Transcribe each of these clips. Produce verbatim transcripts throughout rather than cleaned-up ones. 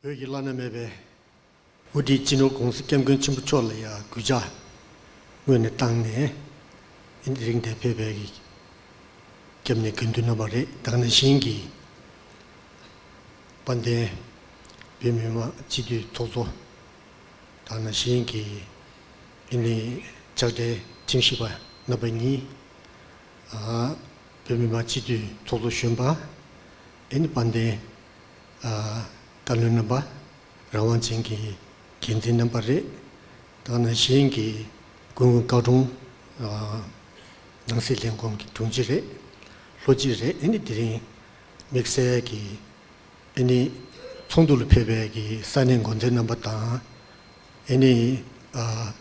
བོད་ཀྱི་བླ་ན་མེད་པའི་དབུ་ཁྲིད་སྤྱི་ནོར་༸གོང་ས་༸སྐྱབས་མགོན་ཆེན་པོ་མཆོག་ལ་ཡང་གུས་ཕྱག་སྔོན་ནས་བཏང་ནས། ཨེ་ནི་དེ་རིང་འདིར་ཕེབས་པའི་སྐྱབས་གནས་དགེ་འདུན་རྣམ་པ་རེད། དེ་ནང་བཞིན་གྱི་དཔལ་ལྡན་བོད་མི་མང་སྤྱི་འཐུས་ཚོགས་གཙོ། དེ་ནང་བཞིན་གྱི་ཨེ་ནི་ཕྱག་སྦྲེལ་ཁྲིམས་ཞིབ་པ་རྣམ་པ་གཉིས། ཨ། བོད་མི་མང་སྤྱི་འཐུས་ཚོགས་གཙོ་གཞོན་པ། ཨེ་ནི་དཔལ་ལྡན་ཨ། བཀའ་བློན་རྣམ་པ། རང་དབང་ཅན་གྱི་འགན་འཛིན་རྣམ་པ་རེད། དེ་ནང་བཞིན་གྱི་སྐུ་ངོ་བཀའ་དྲུང་། ཨ། ནང་སྲིད་ལས་ཁུངས་ཀྱི་དྲུང་ཆེ་རེད། ལྷུ་སྤྱི་རེད། ཨེ་ནི་དེ་རིང་དམིགས་བསལ་གྱི་ཨེ་ནི་ཚོགས་འདུ་ལ་ཕེབས་པའི་གི་ས་གནས་འགོ་འཛིན་རྣམ་པ་དང་། ཨེ་ནི་ཨ།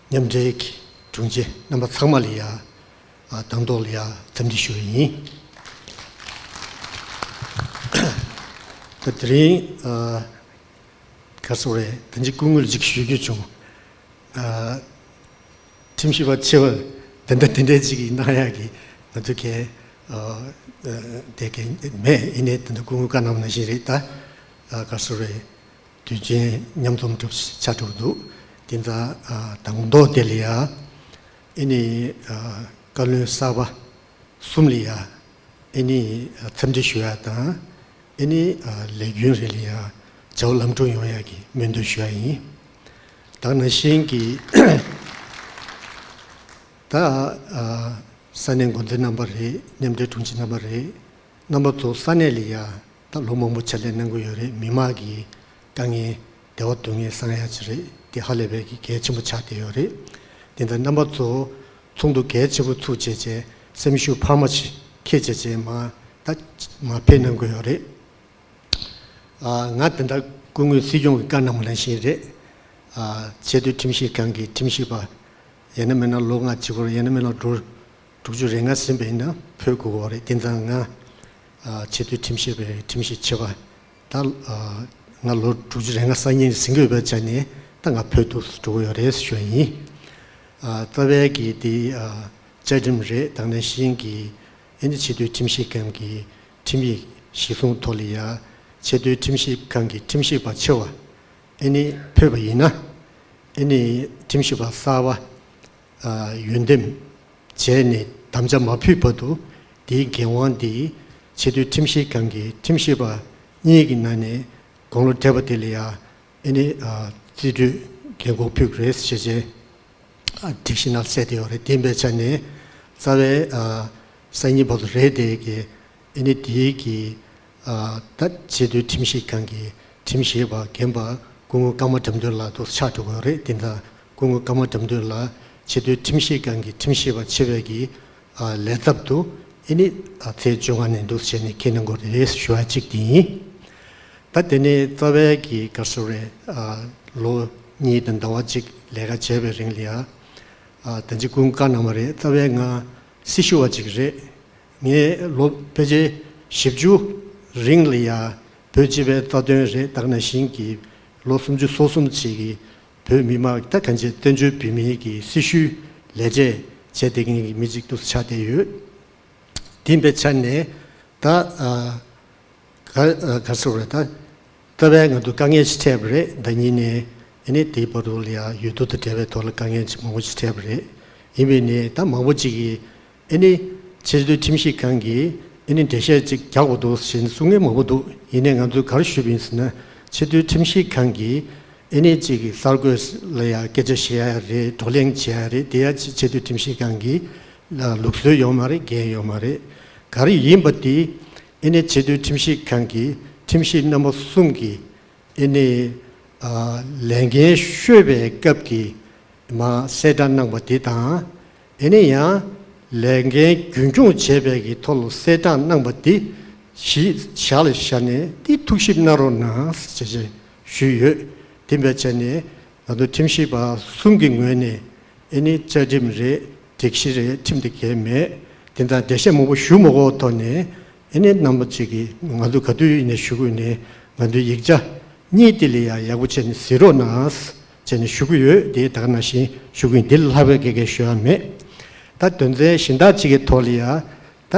མཉམ་འབྲེལ་གྱི་དྲུང་ཆེ་རྣམ་པ་ཚང་མ་ལ་ཡ། ཨ། དང་ཐོག་ལ་ཡ་འཚམས་འདྲི་ཞུ་བ་ཡིན། ད་དེ་རིང་ཨ། ག་རེ་ཟེར་དགོས་རེད། ད་ཅི་སྐུ་ངོ་ལ་ཅིག་ཞུ་རྒྱུ་བྱུང་། ཨ། ཁྲིམས་ཞིབ་པ་ཆེ་བ་དེ་འདྲ་དེ་འདྲ་ཅིག་གིས་གནང་ཡག་གི་ང་ཚོ་གས་ཨ། དེ་གས་མེད། ཡིན་ནའི་དེ་འདྲ་སྐུ་ངོ་བཀའ་གནང་བ་ནང་བཞིན་རེད། ད་ཨ། ག་རེ་ཟེར་དགོས་རེད། དུས་ཆེན་མཉམ་འཛོམས་གྲུབ་ཆགས་གྲུབ་འདུག་དེ་ཚ་དང་པོ་དེ་ལ་ཡ་ཨེ་ནི་བཀའ་བློན་གསར་པ་གསུམ་ལ་ཡ་ཨེ་ནི་འཚམས་འདྲི་ཞུ་ཡ་དང་། ཨེ་ནི་ལས་རྒྱུན་རེ་ལ་ཡ་བྱ་བ་ལམ་འགྲོ་ཡོང་ཡ་གི་སྨོན་འདུན་ཞུ་ཡ་ཡིན། ད་ནང་བཞིན་གྱི་ད་ས་གནས་འགོ་འཛིན་རྣམ་པ་རེད། མཉམ་འབྲེལ་དྲུང་ཆེ་རྣམ་པ་རེད། རྣམ་པ་ཚོ་ས་གནས་ལ་ཡ་ད་ལོ་མང་པོ་ཕྱག་ལས་གནང་གི་ཡོད་རེད། མི་མང་གི་དཀའ་ངལ་བདེ་བ་སྡུག་བསྔལ་སེལ་ཡ་ཅིག་རེད། དེ་ཧ་ལས་པའི་གི་གལ་ཆེན་པོ་ཆགས་བསྡད་ཡོད་རེད། དེ་ཚོ་རྣམ་པ་ཚོ་ཚོགས་འདུ་གལ་ཆེན་པོ་ཚུགས་བྱས་བྱས་སེམས་ཤུགས་འཕར་མ་ཞིག་འཁྱེར་བྱས་བྱས་མ་ད་མ་ཕེབས་གནང་གི་ཡོད་རེད། ཨ། ང་དེ་འདྲ་སྐུ་ངོ་སྲིད་སྐྱོང་གི་བཀའ་གནང་བ་ནང་བཞིན་རེད། ཨ། ཆེས་མཐོའི་ཁྲིམས་ཞིབ་ཁང་གི་ཁྲིམས་ཞིབ་པ་ཡང་ན་མིན་ན་ལོ་ལྔ་གཅིག་པོར་ཡང་ན་མིན་ན་ལོ་དྲུག་ཅུ་རེ་ལྔ་ཟིན་པ་ཡིན་ན་ཕུད་དགོས་ཀྱི་ཡོད་རེད། དེ་ཙང་ང་ཨ། ཆེས་མཐོའི་ཁྲིམས་ཞིབ་པའི་ཁྲིམས་ཞིབ་ཆེ་བ་ད་ཨ། ང་ལོ་དྲུག་ཅུ་རེ་ལྔ་སང་ཉིན་ཟིན་དགོས་པའི་ཆ་ནས་ད་ང་ཕུད་དུ་འགྲོ་གི་ཡོད་རེད་ཞུ་བ་ཡིན། ཨ། རྩ་བའི་གི་དེ་ཨ། བཅའ་ཁྲིམས་རེད། དེ་ནང་བཞིན་གྱི་ཨེ་ནི་ཆེས་མཐོའི་ཁྲིམས་ཞིབ་ཁང་གི་ཁྲིམས་ཡིག་གཞིར་བཟུང་ཐོག་ལ་ཡ་ཆེས་མཐོའི་ཁྲིམས་ཞིབ་ཁང་གི་ཁྲིམས་ཞིབ་པ་ཆེ་བ་ཨེ་ནི་ཕུད་པ་ཡིན་ན། ཨེ་ནི་ཁྲིམས་ཞིབ་པ་གསར་པ་ཨ། འོས་འདེམས་བྱས་ནས་དམ་བཅའ་མ་ཕུད་བར་དུ་དེའི་འགན་དབང་དེ་ཆེས་མཐོའི་ཁྲིམས་ཞིབ་ཁང་གི་ཁྲིམས་ཞིབ་པ་གཉིས་ཀྱི་ནང་ནས་དགུང་ལོ་བགྲེས་པ་དེ་ལ་ཡ་ཨེ་ནི་ཨ། རྩིས་སྤྲོད་འགན་འཁུར་ཕུལ་དགོས་རེད་ཞེས་བྱས། ཨ། སྒྲིག་གཞི་ནང་གསལ་བསྡད་ཡོད་རེད། དེ་ཡིན་པའི་ཆ་ནས་རྩ་བའི་ཨ། སང་ཉིན་བར་དུ་རེད་དེ་གི་ཨེ་ནི་དེའི་གི་ཨ། ད་ཆེས་མཐོའི་ཁྲིམས་ཞིབ་ཁང་གི་ཁྲིམས་ཞིབ་པ་རྒན་པ་སྐུ་ངོ་ཀརྨ་དགྲ་འདུལ་ལགས་འདུག་ཆགས་འགྲོ་གི་ཡོད་རེད། དེ་འདྲ་སྐུ་ངོ་ཀརྨ་དགྲ་འདུལ་ལགས་ཆེས་མཐོའི་ཁྲིམས་ཞིབ་ཁང་གི་ཁྲིམས་ཞིབ་པ་ཆེ་བའི་གི་ཨ། ལས་ཚབ་ཏུ་ཨེ་ནི་ཨ། ཚེས་བཅོ་ལྔ་ནས་འདུག་བྱས་ནས་འཁྱེར་གནང་དགོས་རེད་ཞུ་བ་གཅིག་དེ་ཡིན། ད་དེ་ནས་རྩ་བའི་གི་ག་རེ་ཟེར་དགོས་རེད། ཨ། ལོ་གཉིས་དང་ཟླ་བ་གཅིག་ལས་ཀ་བྱས་པའི་རིང་ལ་ཡ། ཨ། ད་ཅི་སྐུ་ངོ་བཀའ་གནང་བ་རེད། རྩ་བའི་ང་སྲི་ཞུ་བ་གཅིག་རེད། ངས་ལོ་ཕལ་ཆེར་བཞི་བཅུ་རིང་ལ་ཡ་བོད་སྤྱི་པའི་རྩ་དོན་རེད། དེ་ནང་བཞིན་གྱི་ལོ་སུམ་ཅུ་སོ་གསུམ་ཅིག་གི་བོད་མི་མང་ད་གང་ཅི་བཙན་བྱོལ་བོད་མིའི་གི་སྲི་ཞུའི་ལས་བྱེད་བྱས་བསྡད་མཁན་གྱི་མི་གཅིག་ཏུ་ཆགས་བསྡད་ཡོད། དེ་ཡིན་པའི་ཆ་ནས་ད་ཨ། ག་ག་རེ་ཟེར་དགོས་རེད། ད་རྩ་བའི་ང་ཚོ་དཀའ་ངལ་ཞིག་འཕྲད་པ་རེད། ཟླ་གཉིས་ནས་ཨེ་ནི་དེའི་བར་དུ་ལ་ཡ་འོས་བསྡུ་དང་འབྲེལ་བའི་ཐོག་ལ་དཀའ་ངལ་ཅིག་མང་པོ་ཞིག་འཕྲད་པ་རེད། ཡིན་པས་ནས་ད་མང་པོ་ཅིག་གིས་ཨེ་ནི་ཆེས་མཐོའི་ཁྲིམས་ཞིབ་ཁང་གིས་ཨེ་ནི་འགྲེལ་བཤད་ཅིག་རྒྱག་དགོས་འདུག་ཟེར་ནས་གསུང་མཁན་མང་པོ་འདུག་ཡིན་ནའི་ང་ཚོས་ག་རེ་ཞུས་པ་ཡིན་ཟེར་ན། ཆེས་མཐོའི་ཁྲིམས་ཞིབ་ཁང་གིས་ཨེ་ནི་ཅིག་གིས་གསར་འགོད་ལ་ཡ་སྐད་ཆ་བཤད་ཡ་རེད། བགྲོ་གླེང་བྱེད་ཡ་རེད། དེ་ཡ་ཆེས་མཐོའི་ཁྲིམས་ཞིབ་ཁང་གི་ལུགས་སྲོལ་ཡོད་མ་རེད། འགན་ཡོད་མ་རེད། ག་རེ་ཡིན་པ་དེ་ཨེ་ནི་ཆེས་མཐོའི་ཁྲིམས་ཞིབ་ཁང་གི་ཁྲིམས་ཞིབ་རྣམ་པ་གསུམ་གྱིས་ཨེ་ནི་ཨ། ལས་འགན་ཤོར་བའི་སྐབས་ཀྱི་མ་གསལ་བསྒྲགས་གནང་བ་དེ་དང་། ཨེ་ནི་ཡང་ལས་འགན་རྒྱུན་འཁྱོངས་བྱས་པའི་གི་ཐོག་ལ་གསལ་བསྒྲགས་གནང་བ་དེ་གཞི་བཞག་ལ་བཞག་ནས་འདི་ཐུགས་ཞིབ་གནང་རོགས་གནང་ཞེས་ཞུས་ཡོད། དེ་འབད་བྱས་ནས་ང་ཚོ་ཁྲིམས་ཞིབ་པ་གསུམ་གྱི་ངོས་ནས་ཨེ་ནི་བཅའ་ཁྲིམས་རེད། སྒྲིག་གཞི་རེད། ཁྲིམས་དེ་གས་མེད། དེ་དང་འགྲེལ་བཤད་མང་པོ་ཞུ་མ་དགོས་ཐོག་ནས་ཨེ་ནི་རྣམ་པ་ཅིག་གིས་ང་ཚོ་ག་དུས་ཡིན་ནས་ཞུ་དགོས་ནས་ང་ཚོའི་ཡིག་ཆ་གཉིས་དེ་ལ་ཡང་ཡག་པོ་བྱས་ནས་གཟིགས་རོགས་གནང་བྱས་ནས་ཞུ་གི་ཡོད། དེ་ད་ག་ནང་བཞིན་ཞུ་གི་ཡིན། དེ་ལ་ལྷག་པའི་གེ་གེ་ཞུ་ཡ་མེད། ད་དོན་ཚན་གཞན་དག་ཅིག་གི་ཐོག་ལ་ཡང་ད་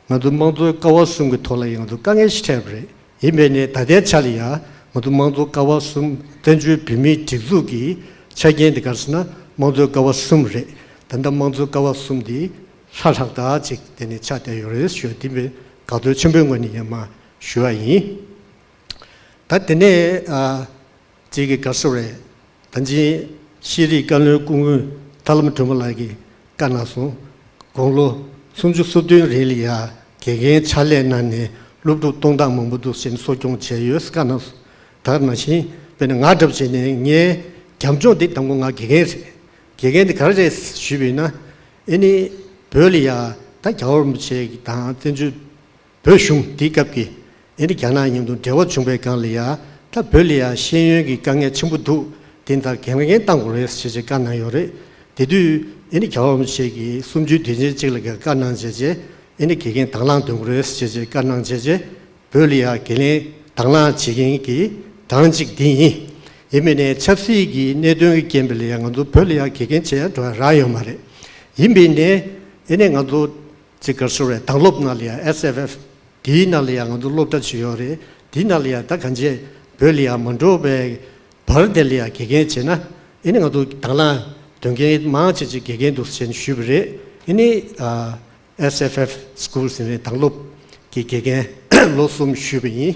ང་ཚོ་དམངས་གཙོའི་ཀ་བ་གསུམ་གྱི་ཐོག་ལ་ཡང་ང་ཚོ་དཀའ་ངལ་ཞིག་འཕྲད་པ་རེད། ཡིན་པས་ནས་ད་ལྟའི་ཆ་ལ་ཡང་ང་ཚོ་དམངས་གཙོ་ཀ་བ་གསུམ་བཙན་བྱོལ་བོད་མིའི་སྒྲིག་འཛུགས་ཀྱི་ཆ་རྐྱེན་དེ་ག་རེ་ཟེར་ན་དམངས་གཙོའི་ཀ་བ་གསུམ་རེད། ད་ལྟ་དམངས་གཙོའི་ཀ་བ་གསུམ་དེ་ལྷ་ལྷག་དག་ཅིག་དེ་ནས་ཆགས་བསྡད་ཡོད་རེད་ཞུ་བ་དེ་བས་དགའ་ཚོར་ཆེན་པོའི་ངོས་ནས་ཡང་མ་ཞུ་བ་ཡིན། ད་དེ་ནས་ཨ་ཅིག་གི་ག་རེ་ཟེར་རེད། ད་ཅི་ཤེས་རིག་བཀའ་བློན་སྐུ་ངོ་ཐར་ལམ་སྒྲོལ་མ་ལགས་ཀྱིས་བཀའ་གནང་སོང་། དགུང་ལོ་སུམ་ཅུ་སོ་བདུན་རིང་ལ་ཡ་དགེ་རྒན་ཕྱག་ལས་གནང་ནས་སློབ་ཕྲུག་གཏོང་སྟངས་མང་པོ་འདུག་ཟེར་ནས་གསོ་སྐྱོང་བྱས་ཡོད་ཟེར་བཀའ་གནང་སོང་། ད་ནང་བཞིན་དཔེར་ན་ང་འདྲ་བྱས་ནས་ངའི་རྒྱབ་ལྗོངས་འདི་དང་པོ་ང་དགེ་རྒན་རེད། དགེ་རྒན་འདི་ག་རེ་རེད་ཞུས་པ་ཡིན་ན། ཨེ་ནི་བོད་ལ་ཡ་ད་རྒྱལ་བ་རིན་པོ་ཆེ་གི་དང་བཙན་བྱོལ་བོད་གཞུང་དེའི་སྐབས་ཀྱི་ཨེ་ནི་རྒྱ་ནག་མཉམ་དུ་འབྲེལ་བ་བྱུང་བའི་སྒང་ལ་ཡ་ད་བོད་ལ་ཡ་ཤེས་ཡོན་གྱི་དཀའ་ངལ་ཆེན་པོ་འདུག་དེ་ལྟར་འགན་ལེན་བཏང་དགོས་རེད་ཞེས་བྱས་བཀའ་གནང་ཡོད་རེད། དེ་དུས་ཨེ་ནི་རྒྱལ་བ་རིན་པོ་ཆེ་གིས་གསུམ་བཅུའི་དུས་ཆེན་གཅིག་ལ་བཀའ་གནང་བྱས་རྗེས་ཨེ་ནི་དགེ་རྒན་དང་བླངས་འདོན་དགོས་རེད་ཞེས་བྱས་བཀའ་གནང་བྱས་རྗེས་བོད་ལ་ཡ་དགེ་ལས་དང་བླངས་བྱེད་མཁན་གྱི་གྲངས་གཅིག་འདི་ཡིན། ཡིན་པས་ནས་ཆབ་སྲིད་ཀྱི་གནད་དོན་གྱི་རྐྱེན་པས་ལ་ཡ་ང་ཚོ་བོད་ལ་ཡ་དགེ་རྒན་བྱེད་ཡ་འགྲོ་ཡ་རག་ཡོད་མ་རེད། ཡིན་པས་ནས་ཨེ་ནི་ང་ཚོ་ཅིག་ག་རེ་ཟེར་རེད། དྭང་སློབ་ནང་ལ་ཡ་S F F དེའི་ནང་ལ་ཡ་ང་ཚོ་སློབ་གྲྭ་ཅིག་ཡོད་རེད། དེའི་ནང་ལ་ཡ་ད་གང་བྱས་བོད་ལ་ཡ་མ་འགྲོ་བའི་བར་དེ་ལ་ཡ་དགེ་རྒན་བྱས་ན་ཨེ་ནི་ང་ཚོ་དང་བླངས་འདོན་མཁན་མང་ཆེ་ཆེ་དགེ་རྒན་འདུག་ཟེར་ནས་ཞུས་པ་རེད། ཨེ་ནི་ཨ་S F F school ཟེར་ནས་དྭང་སློབ་ཀྱི་དགེ་རྒན་ལོ་གསུམ་ཞུས་པ་ཡིན།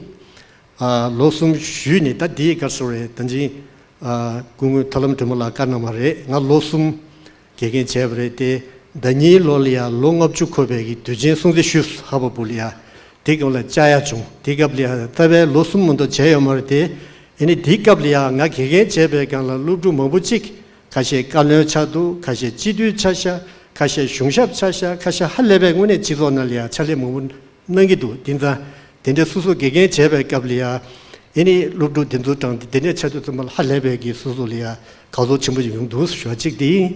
ཨ་ལོ་གསུམ་ཞུས་ནས་ད་འདི་ག་རེ་ཟེར་རེད། ད་ཅི་ཨ་སྐུ་ངོ་ཐར་ལམ་སྒྲོལ་མ་ལགས་བཀའ་གནང་བ་རེད། ང་ལོ་གསུམ་དགེ་རྒན་བྱས་པ་རེད་དེ། ཟླ་ཉིན་ལོ་ལ་ཡ་ལོ་ལྔ་བཅུ་འཁོར་བའི་གི་དུས་ཆེན་སྲུང་བརྩི་ཞུས་ཧ་བ་བུ་ལ་ཡ་དེ་སྐབས་ལ་བཅར་ཡ་བྱུང་། དེ་སྐབས་ལ་ཡ་རྩ་བའི་ལོ་གསུམ་མ་གཏོགས་བྱས་ཡོད་མ་རེད་དེ། ཨེ་ནི་དེ་སྐབས་ལ་ཡ་ང་དགེ་རྒན་བྱས་པའི་སྒང་ལ་སློབ་ཕྲུག་མང་པོ་གཅིག་ཁ་ཤས་བཀའ་བློན་ཆགས་འདུག་ཁ་ཤས་སྤྱི་འཐུས་ཆགས་ཤག་ཁ་ཤས་གཞུང་ཞབས་ཆགས་ཤག་ཁ་ཤས་ཧ་ལས་པའི་དངོས་གནས་སྤྱི་ཚོགས་ནང་ལ་ཡ་ཕྱག་ལས་མང་པོ་གནང་གི་འདུག་དེང་སང་དེ་འདྲའི་སོ་སོ་དགེ་རྒན་བྱས་པའི་སྐབས་ལ་ཡ་ཨེ་ནི་སློབ་ཕྲུག་དེ་ཚོ་དྲངས་ཏེ་དེ་འདྲའི་ཆགས་དུས་ཙམ་པ་ལ་ཧ་ལས་པའི་གི་སོ་སོ་ལ་ཡ་དགའ་ཚོར་ཆེན་པོ་ཡོང་འདུག་ཞུ་བ་གཅིག་དེ་ཡིན།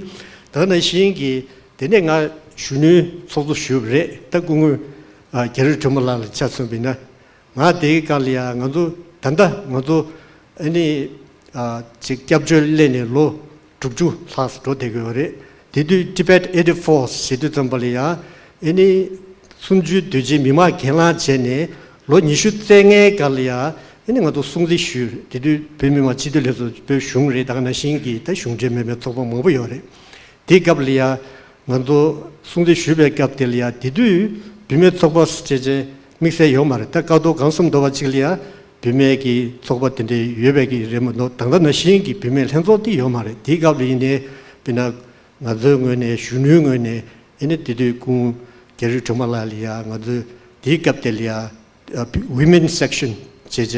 ད་ནང་བཞིན་གྱི་དེ་ནས་ང་གཞོན་ནུའི་ཚོགས་གཙོ་ཞུས་པ་རེད། ད་སྐུ་ངོ་ཨ་རྒྱ་རི་སྒྲོལ་མ་ལགས་ལ་ཆ་མཚོན་པ་ཡིན་ན། ང་དེའི་སྐབས་ལ་ཡ་ང་ཚོ་ད་ལྟ་ང་ཚོ་ཨ་ནི་ཨ་ཅིག་སྐྱབས་བཅོལ་སླེབས་ནས་ལོ་དྲུག་ཅུ་ལྷག་འགྲོ་བསྡད་ཀྱི་ཡོད་རེད། དེ་དུས་Tibet eighty-four ཟེར་དུས་ཙམ་པ་ལ་ཡ་ཨ་ནི་སུམ་ཅུའི་དུས་ཆེན་མི་མང་གྱེན་ལངས་བྱས་ནས་ལོ་ཉི་ཤུ་རྩ་ལྔའི་སྐབས་ལ་ཡ་ཨ་ནི་ང་ཚོ་སྲུང་བརྩི་ཞུས་རེད། དེ་དུས་བོད་མི་མང་སྤྱི་འཐུས་ལས་ཚོགས་བོད་གཞུང་རེད། ད་ག་ནང་བཞིན་གྱི་ད་གཞུང་འབྲེལ་མིན་པའི་ཚོགས་པ་མང་པོ་ཡོད་རེད། དེའི་སྐབས་ལ་ཡ་ང་ཚོ་སྲུང་བརྩི་ཞུས་པའི་སྐབས་དེ་ལ་ཡ་དེ་དུས་བུད་མེད་ཚོགས་པ་ཟེར་བྱས་དམིགས་བསལ་ཡོད་མ་རེད། ད་ཀ་རྡོར་སྒང་གསུམ་མདོ་བ་གཅིག་ལ་ཡ་བུད་མེད་ཀྱི་ཚོགས་པ་དེ་འདྲ་ཡོད་པའི་གི་རེད་མ་གཏོགས་ད་ལྟ་ནང་བཞིན་གྱི་བུད་མེད་ལྷན་ཚོགས་དེ་ཡོད་མ་རེད། དེའི་སྐབས་ལ་ཡིན་ནའི་དཔེར་ན་ང་ཚོའི་ངོས་ནས་གཞོན་ནུའི་ངོས་ནས་ཨེ་ནི་དེ་དུས་སྐུ་ངོ་རྒྱ་རི་སྒྲོལ་མ་ལགས་ལ་ཡ་ང་ཚོའི་དེའི་སྐབས་དེ་ལ་ཡ་Women Section བྱས་བྱས་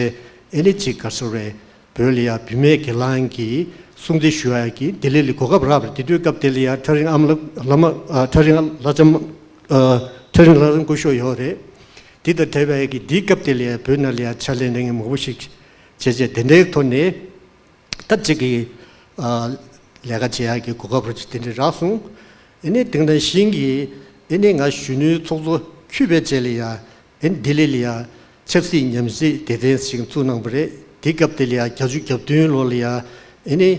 ཨེ་ནི་ཅིག་ག་རེ་ཟེར་རེད། བོད་ལ་ཡ་བུད་མེད་སྒེར་ལངས་ཀྱི་སྲུང་བརྩི་ཞུ་ཡ་གི་ལྡི་ལི་ལ་གོ་སྐབས་རག་པ་རེད། དེ་དུས་སྐབས་དེ་ལ་ཡ་ཐག་རིང་ཨ་མ་ལགས་ལ་མ་ཨ་ཐག་རིང་ལྷ་ལྕམ་ཨ་ཐག་རིང་ལྷ་ལྕམ་སྐུ་ཞབས་ཡོད་རེད། དེ་དང་འབྲེལ་བའི་གི་དེའི་སྐབས་དེ་ལ་ཡ་བོད་ནང་ལ་ཡ་ཕྱག་ལས་གནང་མཁན་མང་པོ་ཞིག་བྱས་བྱས་དེ་འདྲའི་ཐོག་ནས། ད་ཅིག་གི་ཨ་ལས་ཀ་བྱེད་ཡག་གི་གོ་སྐབས་རོ་ཅིག་དེ་འདྲ་རག་སོང་། ཨེ་ནི་དེང་དང་ཤིང་གི་ཨེ་ནི་ང་གཞོན་ནུའི་ཚོགས་གཙོ་འཁྱུད་པའི་རྗེས་ལ་ཡ་ཨེ་ནི་ལྡི་ལི་ལ་ཡ་ཆབ་སྲིད་ཉམས་ཞིབ་སྡེ་ཚན་ཞིག་བཙུགས་གནང་བ་རེད། དེ་སྐབས་དེ་ལ་ཡ་བརྒྱད་ཅུ་གྱ་བདུན་ལོ་ལ་ཡ་ཨེ་ནི་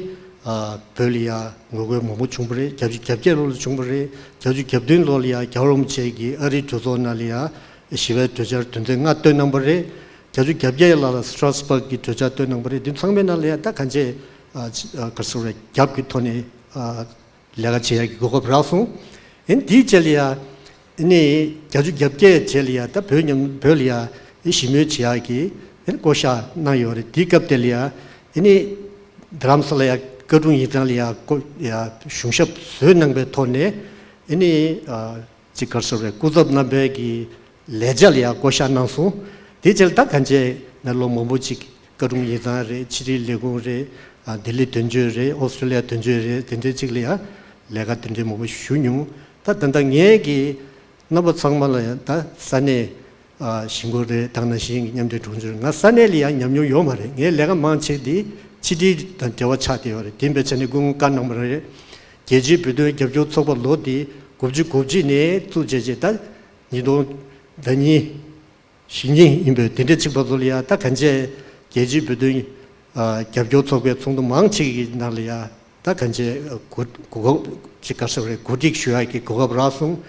ཨ་བོད་ལ་ཡ་ངོ་རྒོལ་མང་པོ་བྱུང་བ་རེད། བརྒྱད་ཅུ་གྱ་བརྒྱད་ལོ་ལ་བྱུང་བ་རེད། བརྒྱད་ཅུ་གྱ་བདུན་ལོ་ལ་ཡ་རྒྱལ་བ་རིན་པོ་ཆེ་གིས་ཨ་རིའི་གྲོས་ཚོགས་ནང་ལ་ཡ་ཞི་བའི་གྲོས་འཆར་དོན་ཚན་ལྔ་བཏོན་གནང་བ་རེད། བརྒྱད་ཅུ་གྱ་བརྒྱད་ལ་ལ་སི་ཊ་ར་སི་བྷག་གི་གྲོས་འཆར་བཏོན་གནང་བ་རེད། འདི་ཚང་མའི་ནང་ལ་ཡང་ད་གང་ཅི་ཨ་ཅི་ཨ་ག་རེ་ཟེར་རྒྱབ་ཀྱི་ཐོག་ནས་ཨ་ལས་ཀ་བྱེད་ཡག་གི་གོ་སྐབས་རག་སོང་། ཨེ་འདིའི་རྗེས་ལ་ཡ་ཨེ་ནི་བརྒྱད་ཅུ་གྱ་བརྒྱད་རྗེས་ལ་ཡ་ད་བོད་ཉམས་བོད་ལ་ཡ་ཨེ་ཞི་མོལ་བྱེད་ཡག་གི་ཨེ་ནི་བསྐོ་བཞག་གནང་ཡོད་རེད། དེའི་སྐབས་དེ་ལ་ཡ་ཨེ་ནི་རྡ་རམ་ས་ལ་ཡ་བཀའ་དྲུང་ཡིག་ཚང་ལ་ཡ་བསྐོ་ཡ་གཞུང་ཞབས་བཟོས་གནང་པའི་ཐོག་ནས་ཨེ་ནི་ཨ་ཅིག་ག་རེ་ཟེར་རེད། སྐུ་ཚབ་རྣམ་པའི་གི་ལས་བྱ་ལ་ཡང་བསྐོ་བཞག་གནང་སོང་། དེའི་རྗེས་ལ་ད་གང་ཅི་ནས་ལོ་མང་པོ་ཅིག་བཀའ་དྲུང་ཡིག་ཚང་རེད། ཕྱི་དྲིལ་ལས་ཁུངས་རེད། ཨ་ལྡི་ལི་དོན་གཅོད་རེད། ཨོ་སི་ཀྲི་ལི་ཡ་དོན་གཅོད་རེད། དེ་འདྲའི་ཅིག་ལ་ཡང་ལས་ཀ་དེ་འདྲའི་མང་པོ་ཞུ་མྱོང་། ད་ད་ལྟ་ངས་ཀྱི་རྣམ་པ་ཚང་མ་ལ་ཡང་ད་ས་གནས་ཨ་གཞིས་འགོ་རེད། དེ་ནང་བཞིན་གྱི་མཉམ་འབྲེལ་དྲུང་ཆེ་རེད། ང་ས་གནས་ལ་ཡང་ཉམས་མྱོང་ཡོད་མ་རེད། ངའི་ལས་ཀ་མང་ཆེ་དེ་ཕྱི་དྲིལ་དང་འབྲེལ་བ་ཆགས་བསྡད་ཡོད་རེད། དེ་ཡིན་པའི་ཆ་ནས་སྐུ་ངོ་བཀའ་གནང་བ་རེད། རྒྱལ་སྤྱིའི་བོད་དོན་རྒྱབ་སྐྱོར་ཚོགས་པ་ལོ་འདི་དགུ་བཅུ་གོ་གཅིག་ནས་བཙུགས་བྱས་རྗེས་ད་ཉིས་སྟོང་ཟླ་གཉིས་གཞེས་ནིང་ཡིན་པས། དེ་འདྲ་གཅིག་པ་ཚོ་ལ་ཡ་ད་གང་ཅི་རྒྱལ་སྤྱིའི་བོད་དོན་ཨ་རྒྱབ་སྐྱོར་ཚོགས་པའི་ཚོགས་འདུ་མང་ཆེ་གི་ནང་ལ་ཡ་ད་གང་ཅི་གོ་གོ་སྐབས་ཅིག་ག་རེ་ཟེར་རེད། གོ་སྒྲིག་ཞུ་ཡ་གི་གོ་སྐབས་རག་སོང་།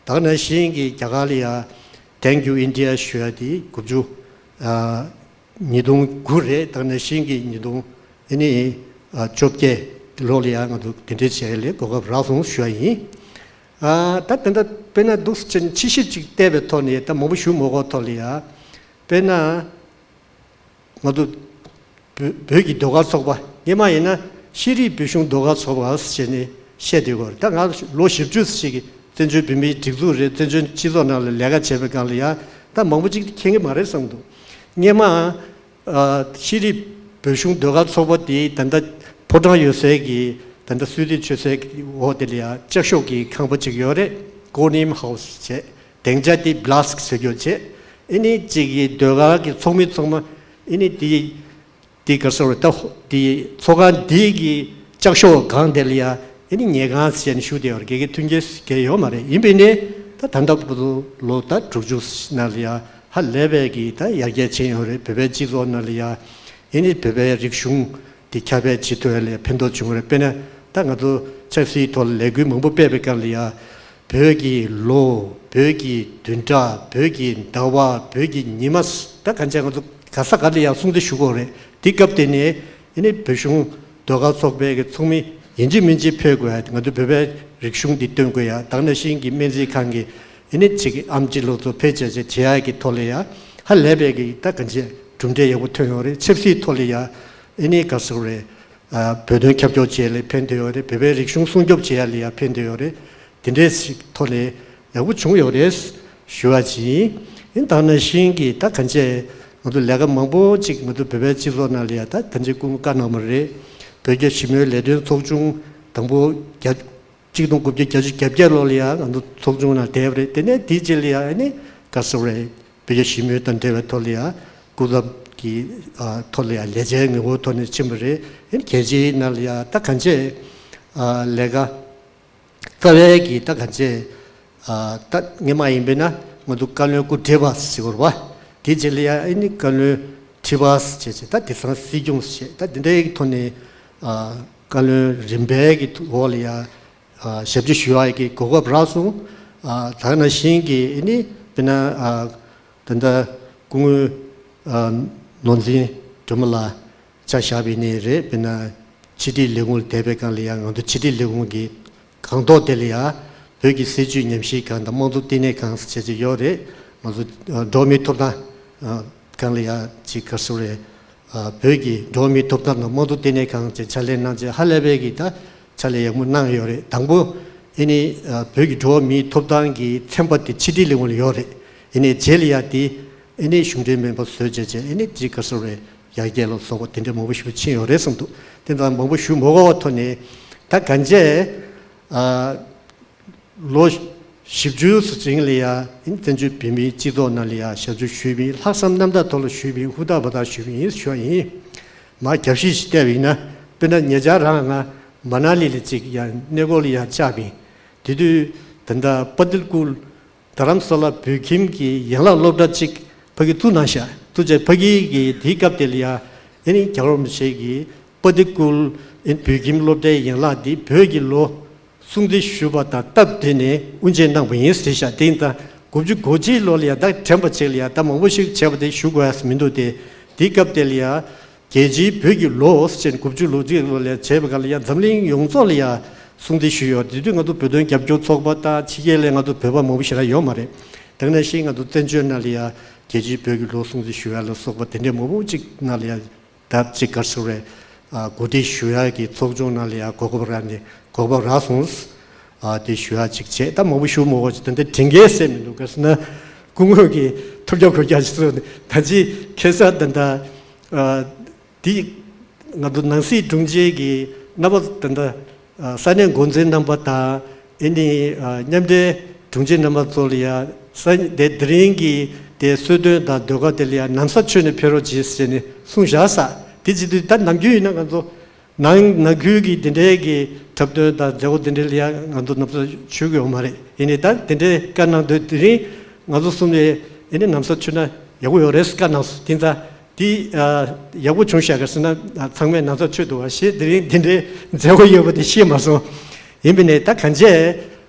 ད་ག་ནང་བཞིན་གྱི་རྒྱ་གར་ལ་ཡ་Thank You India ཞུ་ཡ་དེ་དགུ་བཅུ་ ཨ་ཉིས་སྟོང་དགུ་རེད། ད་ནང་བཞིན་གྱི་ཉིས་སྟོང་ཨ་ནི་ཨ་བཅོ་བརྒྱད་ལོ་ལ་ཡང་ང་ཚོ་དེ་འདྲའི་བྱས་ལས་གོ་སྐབས་རག་སོང་ཞུ་བ་ཡིན། ཨ་ད་དེ་འདྲ་དཔེར་ན་འདུག་སེ་བྱས་ནས་ཕྱི་བཤིབ་ཅིག་བལྟས་པའི་ཐོག་ནས། ད་མང་པོ་ཞུ་མ་དགོས་ཐོག་ལ་ཡ། དཔེར་ན། ང་ཚོ་བོད་བོད་ཀྱི་ཟློས་གར་ཚོགས་པ། སྔོན་མ་ཡིན་ན་ཤེས་རིག་བོད་གཞུང་ཟློས་གར་ཚོགས་པ་ཟེར་ནས་བཤད་བསྡད་ཡོད་རེད། ད་ང་ལོ་བཞི་བཅུ་ཞིག་གི་བཙན་བྱོལ་བོད་མིའི་སྒྲིག་འཛུགས་རེད། བཙན་བྱོལ་སྤྱི་ཚོགས་ནང་ལ་ལས་ཀ་བྱས་པའི་སྒང་ལ་ཡ། ད་མང་པོ་ཅིག་མཁྱེན་གྱི་མ་རེད་བསམ་འདུག། སྔོན་མ་ཨ་ཤེས་རིག་བོད་གཞུང་ཟློས་གར་ཚོགས་པ་དེའི་ད་ལྟ་ཕོ་བྲང་ཡོད་སའི་གི་ད་ལྟ་གསོལ་འདེབས་མཆོད་སའི་འོག་དེ་ལ་ཡ་ལྕགས་ཤོག་གི་ཁང་པ་ཅིག་ཡོད་རེད། Gornheim House བྱས། སྡིངས་ཆ་དེ་Blask ཟེར་རྒྱུ་བྱས། ཨ་ནི་གཅིག་གི་ཟློས་གར་གྱི་ཚོགས་མི་ཚང་མ་ཨ་ནི་དེ་དེ་ག་ཟེར་རེད། ད་དེ་ཚོགས་ཁང་དེ་གི་ལྕགས་ཤོག་སྒང་དེ་ལ་ཡ་ཨ་ནི་ཉལ་ཁང་ཟེར་ནས་བཞུགས་བསྡད་ཡོད་རེད། དགེ་རྒན་མཐུན་རྐྱེན་གང་ཡོད་མ་རེད། ཡིན་པས་ནི་ད་ད་ལྟ་བར་དུ་ལོ་ད་དྲུག་ཅུ་ནང་ལ་ཡ་ཧ་ལས་པའི་གི་ད་ཡར་རྒྱས་ཕྱིན་ཡོད་རེད། བོད་པའི་སྤྱི་ཚོགས་ནང་ལ་ཡ་ཨ་ནི་བོད་པའི་རིག་གཞུང་དེ་ཁྱབ་སྤེལ་བྱེད་ཐུབ་ཡ་ལ་ཕན་ཐོགས་བྱུང་རེད། དཔེར་ན་ད་ང་ཚོ་ཆབ་སྲིད་ཐོག་ལ་ལས་འགུལ་མང་པོ་སྤེལ་བའི་སྐབས་ལ་ཡ། བོད་ཀྱི་ལོ། བོད་ཀྱི་བདུན་ཕྲག། བོད་ཀྱི་ཟླ་བ། བོད་ཀྱི་ཉི་མ། ད་གང་ཅི་ང་ཚོ་ག་ས་ག་ལ་ཡང་སྲུང་བརྩི་ཞུ་དགོས་རེད། དེ་སྐབས་དེ་ནས་ཨ་ནི་བོད་གཞུང་ཟློས་གར་ཚོགས་པའི་གི་ཚོགས་མི་ཡིན་གཅིག་མིན་གཅིག་ཕེབས་དགོས་ཡ། ང་ཚོ་བོད་པའི་རིག་གཞུང་འདི་སྟོན་དགོས་ཡ། ད་ག་ནང་བཞིན་གྱི་སྨན་རྩིས་ཁང་གི་ཨ་ནི་ཅིག་ཨེམ་ཆི་ལོ་ཚོ་ཕེབས་བྱས་བྱས་བྱེད་ཡ་གི་ཐོག་ལ་ཡ་ཧ་ལས་པའི་གི་ད་གང་ཅི་གྲུབ་འབྲས་ཡག་པོ་ཐོན་ཡོད་རེད། ཆབ་སྲིད་ཐོག་ལ་ཡ་ཨ་ནི་ག་ཟེར་དགོས་རེད། ཨ་བོད་དོན་ཁྱབ་སྐྱོར་བྱེད་ཡ་ལ་ཕན་ཐོགས་ཡོད་རེད། བོད་པའི་རིག་གཞུང་སྲུང་སྐྱོབ་བྱེད་ཡ་ལ་ཡང་ཕན་ཐོགས་ཡོད་རེད། དེ་འདྲའི་ཞིག་ཐོག་ལ་ཡག་པོ་བྱུང་ཡོད་རེད་ཞུ་བ་ཅིག་ཡིན། ད་ག་ནང་བཞིན་གྱི་ད་གང་ཅི་ང་ཚོ་ལས་ཀ་མང་པོ་ཅིག་ང་ཚོ་བོད་པའི་སྤྱི་ཚོགས་ནང་ལ་ཡང་ད་གང་ཅི་སྐུ་ངོ་བཀའ་གནང་བ་རེད། བོད་རྒྱ་ཞི་མོལ་ལས་དོན་ཚོགས་ཆུང་དང་པོ་རྒྱ་གཅིག་སྟོང་དགུ་བརྒྱ་བརྒྱད་ཅུ་གྱ་བརྒྱད་ལོ་ལ་ཡང་ང་ཚོ་ཚོགས་ཆུང་ནང་བསྡད་པ་རེད། དེ་ནས་དེའི་རྗེས་ལ་ཡང་ཨ་ནི་ག་ཟེར་དགོས་རེད། བོད་རྒྱ་ཞི་མོལ་དང་འབྲེལ་བའི་ཐོག་ལ་ཡང་སྐུ་ཚབ་ཀྱི་ཨ་ཐོག་ལ་ཡང་ལས་བྱའི་ངོ་བོའི་ཐོག་ནས་ཕྱིན་པ་རེད། ཨ་ནི་རྒྱལ་སྤྱིའི་ནང་ལ་ཡང་ད་གང་ཅི་ཨ་ལས་ཀ་རྩ་བའི་གི་ད་གང་ཅི་ཨ་ད་སྔོན་མ་ཡིན་པས་ན་ང་ཚོ་བཀའ་བློན་སྐུ་བགྲེས་པ་ཟེར་བ་རེད་པ། དེའི་རྗེས་ལ་ཡང་ཨ་ནི་བཀའ་བློན་ཁྲི་པ་ཟེར་བྱས་བྱས། ད་དེང་སང་སྲིད་སྐྱོང་ཟེར་བྱས། ད་དེ་འདྲའི་ཐོག་ནས་ཨ་བཀའ་བློན་རིམ་པའི་གི་འོག་ལ་ཡང་ཨ་ཞབས་ཕྱི་ཞུ་བ་གི་གོ་སྐབས་རག་སོང་། ཨ་ད་ག་ནང་བཞིན་གྱི་ཨ་ནི་དཔེར་ན་ཨ་ད་ལྟ་སྐུ་ངོ་ཨ་ནོར་འཛིན་སྒྲོལ་མ་ལགས་ཆ་བཞག་པ་ཡིན་ནའི་རེད། དཔེར་ན་ཕྱི་དྲིལ་ལས་ཁུངས་ལ་བསྡད་པའི་སྒང་ལ་ཡང་ང་ཚོ་ཕྱི་དྲིལ་ལས་ཁུངས་ཀྱི་སྒང་ཐོག་དེ་ལ་ཡང་བོད་ཀྱི་སྲིད་བྱུས་ཉམས་ཞིབ་ཁང་དང་དམངས་གཙོ་བསྟི་གནས་ཁང་ཟེར་བྱས་ཅིག་ཡོད་རེད། ང་ཚོ་ཨ་འགྲོ་བ་མིའི་ཐོབ་ཐང་ཨ་སྒང་ལ་ཡང་ཅིག་ག་ཟེར་རེད། ཨ་བོད་ཀྱི་འགྲོ་བ་མིའི་ཐོབ་ཐང་དང་དམངས་གཙོ་བསྟི་གནས་ཁང་བཅས་ཕྱག་ལས་གནང་བྱས་ཧ་ལས་པའི་གི་ད་ཕྱག་ལས་ཡག་མོ་གནང་ཡོད་རེད། དང་པོ་ཨ་ནི་ཨ་བོད་ཀྱི་འགྲོ་བ་མིའི་ཐོབ་ཐང་གི་ཚན་པ་དེ་ཕྱི་དྲིལ་ལས་ཁུངས་ལ་ཡོད་རེད། ཨ་ནི་རྗེས་ལ་ཡ་དེ་ཨ་ནི་གཞུང་འབྲེལ་མིན་པ་བཟོས་བྱས་བྱས་ཨ་ནི་དེ་ག་ཟེར་རེད། ཡར་རྒྱས་ལ་སོགས་པ་དེ་འདྲ་མང་པོ་ཞིག་ཕྱིན་ཡོད་རེད་བསམ་འདུག། དེ་ཙམ་མང་པོ་ཞུ་མ་དགོས་པའི་ཐོག་ནས་ད་གང་ཅི་ཨ། ལོ་བཞི་བཅུ་ཙམ་རིང་ལ་ཡ་ཨིན་བཙན་བྱོལ་བོད་མིའི་སྤྱི་ཚོགས་ནང་ལ་ཡ་ཞབས་ཞུ་ཞུས་པ་ཡིན། ལྷག་བསམ་རྣམ་དག་ཐོག་ལ་ཞུས་པ་ཡིན། ཧུར་ཐག་འབད་ཐག་ཞུས་པ་ཡིན་ཞུ་བ་ཡིན། མར་རྒྱབ་བཤིག་ཞིག་བལྟས་པ་ཡིན་ན། དཔེར་ན་ཉེ་ཆར་རང་ང་མ་ན་ལི་ལ་ཅིག་ཡ་གནས་སྐོར་ལ་ཡ་བཅར་བ་ཡིན། དེ་དུས་ད་ལྟ་པ་དིལ་ཀུལ་རྡ་རམ་ས་ལ་བོད་ཁྱིམ་གྱི་ཡན་ལག་སློབ་གྲྭ་ཅིག་ཕ་གི་བཙུགས་གནང་ཤག། བཙུགས་བྱས་ཕ་གི་གི་དེའི་སྐབས་དེ་ལ་ཡ་ཨེ་ནི་རྒྱལ་བ་རིན་པོ་ཆེ་གིས་པ་དིལ་ཀུལ་ཨེ་བོད་ཁྱིམ་སློབ་གྲྭའི་ཡན་ལག་འདི་བོད་ཀྱི་ལོ་སྲུང་བརྩི་ཞུས་པ་དང་སྟབས་བསྟུན་ནས་དབུ་འབྱེད་གནང་བ་ཡིན་ཟེར་ཤག། དེ་ཡིན་ཙང་དགུ་བཅུ་གོ་གཅིག་ལོ་ལ་ཡ་ད་དྲན་པ་ཅིག་ལ་ཡ་ད་མང་པོ་ཞིག་བྱས་པ་དེ་ཞུ་དགོས་ཡ་མི་འདུག་སྟེ། དེའི་སྐབས་དེ་ལ་ཡ་རྒྱལ་སྤྱིའི་བོད་ཀྱི་ལོ་ཟེར་ནས་དགུ་བཅུ་ལོ་གཅིག་ལོ་ལ་ཡ་བྱས་པའི་སྒང་ལ་ཡ་འཛམ་གླིང་ཡོངས་རྫོགས་ལ་ཡ་སྲུང་བརྩི་ཞུས་ཡོད། དེ་དུས་ང་ཚོ་བོད་དོན་རྒྱབ་སྐྱོར་ཚོགས་པ་དང་ཕྱི་རྒྱལ་ལ་ང་ཚོ་བོད་པ་མང་པོ་ཞེ་དྲག་ཡོད་མ་རེད། དེ་ནང་བཞིན་ང་ཚོ་བཙན་བྱོལ་ནང་ལ་ཡ་རྒྱལ་སྤྱིའི་བོད་ཀྱི་ལོ་སྲུང་བརྩི་ཞུ་ཡ་ལ་སོགས་པ་དེ་འདྲའི་མང་པོ་ཅིག་ནང་ལ་ཡ། ད་ཅིག་ག་ཟེར་རེད། ཨ་གོ་སྒྲིག་ཞུ་ཡག་གི་ཚོགས་ཆུང་ནང་ལ་ཡང་གོ་སྐབས་རག་ནས་གོ་སྐབས་རག་སོང་། ཨ་དེ་ཞུ་ཡག་ཅིག་བྱས། ད་མང་པོ་ཞུ་མ་དགོས་ཅིག་ད་ལྟ་དྲན་གྱི་ཟེར་མི་འདུག། ག་ཟེར་ན་སྐུ་ངོ་གི་ཐུབ་རྒྱག་ཁུར་རྒྱག་ཅིག་སོང་ནས་ད་ཅི་ཁ་སང་ད་ལྟ་ཨ་དེ་ང་ཚོ་ནང་སྲིད་དྲུང་ཆེ་གི་རྣམ་པ་ད་ལྟ་ཨ་ས་གནས་འགོ་འཛིན་རྣམ་པ་དང་། ཨེ་ནི་ཨ་མཉམ་འབྲེལ་དྲུང་ཆེ་རྣམ་པ་ཚོ་ལ་ཡ་ས་དེ་དེ་རིང་གི་དེ་གསོལ་སྟོན་དང་ཟློས་གར་དེ་ལ་ཡ་ན་བཟའ་མཆོད་ནས་ཕེབས་རོགས་གྱིས་ཟེར་ནས་གསུངས་བཞག་ས། དེ་བྱེད་དུས་ད་ནམ་རྒྱུན་ཡིན་ན་ང་ཚོ་ནང་ནང་ཁུལ་གྱི་དེ་འདྲའི་གི་འཁྲབ་སྟོན་དང་མཛད་སྒོ་དེ་འདྲ་ལ་ཡ་ང་ཚོ་ན་བཟའ་མཆོད་ཀྱི་ཡོད་མ་རེད། ཡིན་ནའི་ད་དེ་འདྲའི་བཀའ་གནང་དུས་དེ་རིང་ང་ཚོ་གསུམ་ནས་ཨེ་ནི་ན་བཟའ་མཆོད་ན་ཡག་པོ་ཡོད་རེད་ཟེར་བཀའ་གནང་སོང་། དེ་ཙང་། དེ་ཨ་ཡག་པོ་བྱུང་ཤག་ག་ཟེར་ན། ཨ་ཚང་མས་ན་བཟའ་མཆོད་འདུག་བ་ཞེས་དེ་རིང་དེ་འདྲའི་མཛད་སྒོ་ཡོད་པ་དེ་ཤེས་མ་སོང་། ཡིན་པས་ནས་ད་གང་བྱས་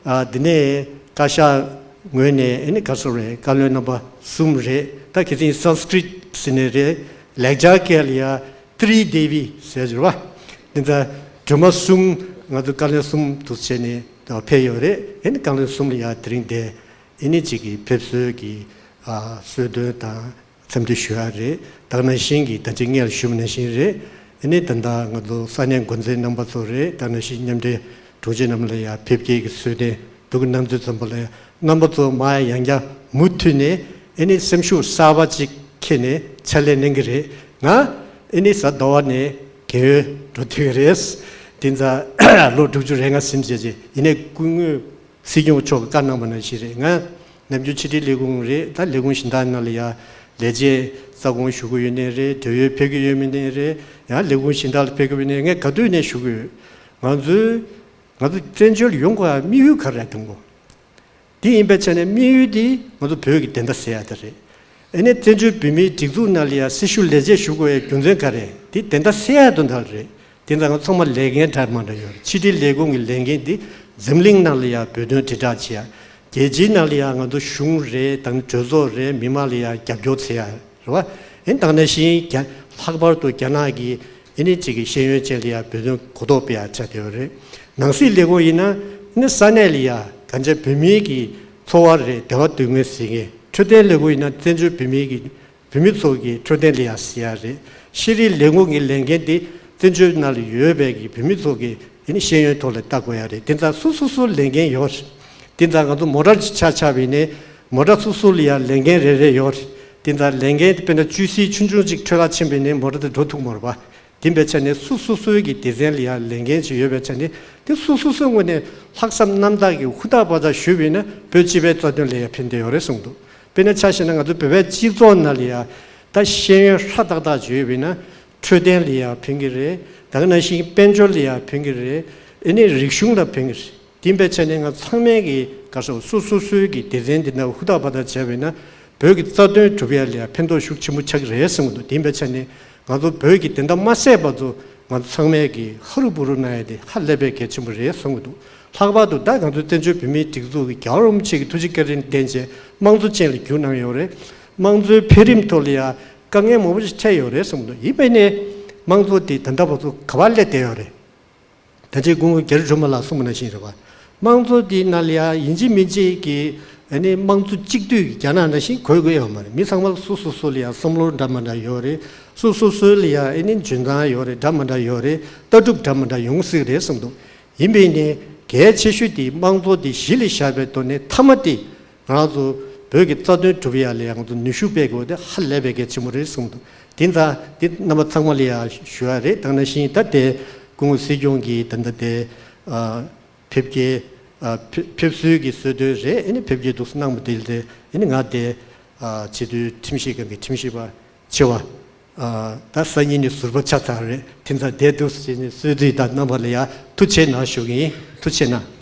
ཨ་དེ་ནས་བཀའ་ཤག་ངོས་ནས་ཨེ་ནི་ག་ཟེར་རེད། བཀའ་བློན་རྣམ་པ་གསུམ་རེད། ད་གལ་སྲིད་སཾ་སྐྲྀཏ་ ཟེར་ནས་རེད། ལེགས་སྦྱར་སྐད་ལ་ཡ་ཏྲི་དེ་བི་ཟེར་གྱི་རེད་བ། དེ་ཚོ་སྒྲོལ་མ་གསུམ། ང་ཚོ་བཀའ་བློན་གསུམ་དུ་བྱས་ནས་ཕེབས་ཡོད་རེད། ཨེ་ནི་བཀའ་བློན་གསུམ་ལ་ཡ་དེ་རིང་དེ་ཨེ་ནི་གཅིག་གི་ཕེབས་བསུའི་གི་ཨ་གསོལ་སྟོན་དང་འཚམས་འདྲི་ཞུ་ཡ་རེད། ད་ག་ནང་བཞིན་གྱི་ད་ཅི་སྔོན་ལ་ཞུས་པ་ནང་བཞིན་རེད། ཨེ་ནི་ད་ལྟ་ང་ཚོ་ས་གནས་འགོ་འཛིན་རྣམ་པ་ཚོ་རེད། ད་ག་ནང་བཞིན་མཉམ་འབྲེལ་དྲུང་ཆེ་རྣམས་ལ་ཡ་ཕེབས་སྐྱེལ་གྱི་གསོལ་སྟོན་འདུག་གི། རྣམ་ཚོ་ཚང་པ་ལ་ཡ་རྣམ་པ་ཚོ་མ་ཡང་བསྐྱར་མུ་མཐུད་ནས་ཨེ་ནི་སེམས་ཤུགས་གསར་པ་ཅིག་འཁྱེར་ནས་ཕྱག་ལས་གནང་གི་རེད། ང་ཨེ་ནི་གཟའ་ཟླ་བ་ནས་རྒས་ཡོལ་འགྲོ་ཐུབ་ཀྱི་རེད། དེ་ཚོ་ལོ་དྲུག་ཅུ་རེ་ལྔ་ཟིན་བྱས་རྗེས་ཡིན་ནའི་སྐུ་ངོ་སྲིད་སྐྱོང་མཆོག་གིས་བཀའ་གནང་བ་ནང་བཞིན་རེད། ང་ནམ་རྒྱུན་ཕྱི་དྲིལ་ལས་ཁུངས་རེད། ད་ལས་ཁུངས་གཞན་དག་ནང་ལ་ཡ་ལས་བྱེད་རྩ་དགོངས་ཞུ་གི་ཡོད་ནའི་རེད། འབྲེལ་ཡོད་ཕེབས་ཀྱི་ཡོད་མིན་ནའི་རེད། ཡང་ལས་ཁུངས་གཞན་དག་ལ་ཕེབས་ཀྱི་ཡོད་ནའི་ངས་ག་དུས་ནས་ཞུ་གི་ཡོད། ང་ཚོའི་ང་ཚོ་བཙན་བྱོལ་ཡོང་དགོས་ཡ་དམིགས་ཡུལ་ག་རེ་རེད་དང་པོ། དེ་ཡིན་པའི་ཆ་ནས་དམིགས་ཡུལ་དེ་ང་ཚོ་བོད་ཀྱི་བདེན་མཐའ་གསལ་ཡ་དེ་རེད། ཨེ་ནས་བཙན་བྱོལ་བོད་མིའི་སྒྲིག་འཛུགས་ནང་ལ་ཡ་སྲི་ཞུ་ལས་བྱེད་ཞུ་དགོས་ཡ་རྒྱུ་མཚན་ག་རེ་རེད། དེ་བདེན་མཐའ་གསལ་ཡ་དོན་དག་རེད། དེ་ཚོ་ང་ཚང་མ་ལས་འགན་འདྲ་མི་འདྲ་ཡོད་རེད། ཕྱི་དྲིལ་ལས་ཁུངས་ཀྱི་ལས་འགན་དེ་འཛམ་གླིང་ནང་ལ་ཡ་བོད་དོན་དྲིལ་བསྒྲགས་བྱེད་ཡ། རྒྱལ་སྤྱིའི་ནང་ལ་ཡ་ང་ཚོ་གཞུང་རེད་དང་གྲོས་ཚོགས་རེད། མི་མང་ལ་ཡ་རྒྱབ་སྐྱོར་བྱེད་ཡ་རེད་བ། ཨེ་ད་ག་ནང་བཞིན་རྒྱ་ལྷག་པར་དུ་རྒྱ་ནག་གི་ཨེ་ནི་གཅིག་གི་ཤེས་ཡོན་ཅན་ལ་ཡ་བོད་དོན་གོ་རྟོགས་སྤེལ་ཡ་བྱ་བསྡད་ཡོད་རེད། ནང་སྲིད་ལས་ཁུངས་ཡིན་ན་ཨེ་ནི་ས་གནས་ལ་ཡ་གང་ཅི་བོད་མིའི་གི་འཚོ་བ་རེད། བདེ་བ་སྡུག་བསྔལ་གཟིགས་མཁན། འཕྲོད་བསྟེན་ལས་ཁུངས་ཡིན་ན་བཙན་བྱོལ་བོད་མིའི་གི་བོད་མི་ཚོ་གི་འཕྲོད་བསྟེན་ལ་ཡ་གཟིགས་ཡ་རེད། ཤེས་རིག་ལས་ཁུངས་ཀྱི་ལས་འགན་དེ་བཙན་བྱོལ་ནང་ལ་ཡོད་པའི་གི་བོད་མི་ཚོ་གི་ཨེ་ནི་ཤེས་ཡོན་ཐོག་ལ་ལྟ་དགོས་ཡ་རེད། དེ་ཚོ་སོ་སོ་སོའི་ལས་འགན་ཡོད་རེད། དེ་ཚོ་ང་ཚོ་མོ་ཊ་ཅིག་ཆག་ཆག་པ་ཡིན་ནའི་མོ་ཊ་སོ་སོ་ལ་ཡ་ལས་འགན་རེ་རེ་ཡོད་རེད། དེ་ཚོ་ལས་འགན་དེ་དཔེར་ན་ཅུ་སི་ཆུང་ཆུང་ཅིག་འཕྲོ་བརླག་ཕྱིན་པ་ཡིན་ནའི་མོ་ཊ་དེ་འགྲོ་ཐུབ་མ་རེད་པ། དེ་འབད་ཆ་ནས་སོ་སོ་སོའི་གི་སྡེ་ཚན་ལ་ཡ་ལས་འགན་ཅིག་ཡོད་པའི་ཆ་ནས་དེ་སོ་སོ་སོའི་ངོས་ནས་ལྷག་བསམ་རྣམ་དག་གིས་ཧུར་ཐག་པ་ཐག་ཞུས་པ་ཡིན་ན་བོད་སྤྱི་པའི་རྩ་དོན་ལ་ཡ་ཕན་བདེ་ཡོད་རེད་གསུངས་འདུག་དཔེར་ན་ཆ་བཞག་ན་ང་ཚོ་བོད་པའི་སྤྱི་ཚོགས་ནང་ལ་ཡ་ད་ཤེས་ཡོན་ཧྲ་ཏག་ཏག་ཅིག་ཡོད་པ་ཡིན་ན་འཕྲོད་བསྟེན་ལ་ཡ་ཕན་གི་རེད། ད་ག་ནང་བཞིན་དཔལ་འབྱོར་ལ་ཡ་ཕན་གི་རེད། ཨེ་ནི་རིག་གཞུང་ལ་ཕན་གི་རེད། དེ་འབད་ཆ་ནས་ང་ཚང་མས་གི་ག་རེ་ཟེར། སོ་སོ་སོའི་གི་སྡེ་ཚན་འདི་ནང་ཧུར་ཐག་པ་ཐག་བྱས་པ་ཡིན་ན་བོད་ཀྱི་རྩ་དོན་སྒྲུབ་ཡ་ལ་ཡ་ཕན་ཐོགས་ཤུགས་ཆེན་པོ་ཆགས་ཀྱི་རེད་གསུངས་འདུག་དེ་འབད་ཆ་ནས་ང་ཚོ་བོད་ཀྱི་བདེན་མཐའ་མ་གསལ་བར་དུ་ང་ཚོ་ཚང་མས་གི་ཧ་རུ་བུ་རུ་གནང་ཡ་དེ་ཧ་ལས་པའི་གལ་ཆེན་པོ་རེད་གསུངས་འདུག་ལྷག་པར་དུ་ད་ང་ཚོ་བཙན་བྱོལ་བོད་མིའི་སྒྲིག་འཛུགས་ཀྱི་རྒྱལ་བ་རིན་པོ་ཆེ་གི་ཐུགས་རྗེ་བཀའ་དྲིན་བརྟེན་བྱས་དམངས་གཙོ་ཅན་ལ་བསྒྱུར་གནང་ཡོད་རེད། དམངས་གཙོའི་འཕེལ་རིམ་ཐོག་ལ་ཡ་དཀའ་ངལ་མང་པོ་ཞིག་འཕྲད་ཡོད་རེད་གསུངས་འདུག་ཡིན་པས་ནས་དམངས་གཙོ་དེ་ད་ལྟ་བར་དུ་ག་པར་སླེབས་བསྡད་ཡོད་རེད། ད་ཅི་སྐུ་ངོ་རྒྱ་རི་སྒྲོལ་མ་ལགས་གསུངས་པ་ནང་བཞིན་རེད་བ། དམངས་གཙོ་དེའི་ནང་ལ་ཡ་ཡིན་གཅིག་མིན་གཅིག་གི་ཨ་ནི་དམངས་གཙོ་གཅིག་སྡུད་ཀྱི་རྒྱ་ནག་ནང་བཞིན་དགོས་དགོས་ཡོད་མ་རེད། མི་ཚང་མ་ལ་སོ་སོ་སོ་ལ་ཡ་བསམ་བློ་འདྲ་མི་འདྲ་ཡོད་རེད། སོ་སོ་སོ་ལ་ཡ་ཨ་ནི་འཇོན་ཐང་ཡོད་རེད། འདྲ་མི་འདྲ་ཡོད་རེད། ལྟ་གྲུབ་འདྲ་མི་འདྲ་ཡོང་སྲིད་རེད་གསུངས་འདུག་ཡིན་པས་ནས་གལ་ཆེ་ཤོས་དེ་དམངས་གཙོ་དེ་གཞི་ལ་བཞག་པའི་ཐོག་ནས་མཐའ་མ་དེ་ང་རང་ཚོ་བོད་ཀྱི་རྩ་དོན་སྒྲུབ་ཡ་ལ་ཡ་ང་ཚོ་ནུས་ཤུགས་སྤེལ་དགོས་དེ་ཧ་ལས་པའི་གལ་ཆེན་པོ་རེད་གསུངས་འདུག་དེ་ཙང་དེ་རྣམ་པ་ཚང་མ་ལ་ཡ་ཞུ་ཡ་རེད། དེ་ནང་བཞིན་ད་དེ་སྐུ་ངོ་སྲིད་སྐྱོང་གིས་ད་ལྟ་དེ་ཨ་ཕེབས་སྐྱེལ་ཨ་ཕེབས་ཕེབས་བསུའི་གི་གསོལ་སྟོན་རེད། ཨ་ནི་ཕེབས་སྐྱེལ་འདུག་སེ་གནང་བ་དེ་ལ་དེ་ཨ་ནི་ང་དེ་ཨ་སྤྱི་འཐུས་ཁྲིམས་ཞིབ་ཁང་གི་ཁྲིམས་ཞིབ་པ་ཆེ་བ་ཨ་ད་སང་ཉིན་ནས་ཟུར་པ་ཆགས་ཚར་རེད། དེ་ཙང་བསྡད་འདུག་སེ་བྱས་ནས་གསོལ་ཚིགས་དང་རྣམ་པ་ལ་ཡ་ཐུགས་རྗེ་གནང་ཞུ་གི་ཡིན། ཐུགས་རྗེ་གནང་།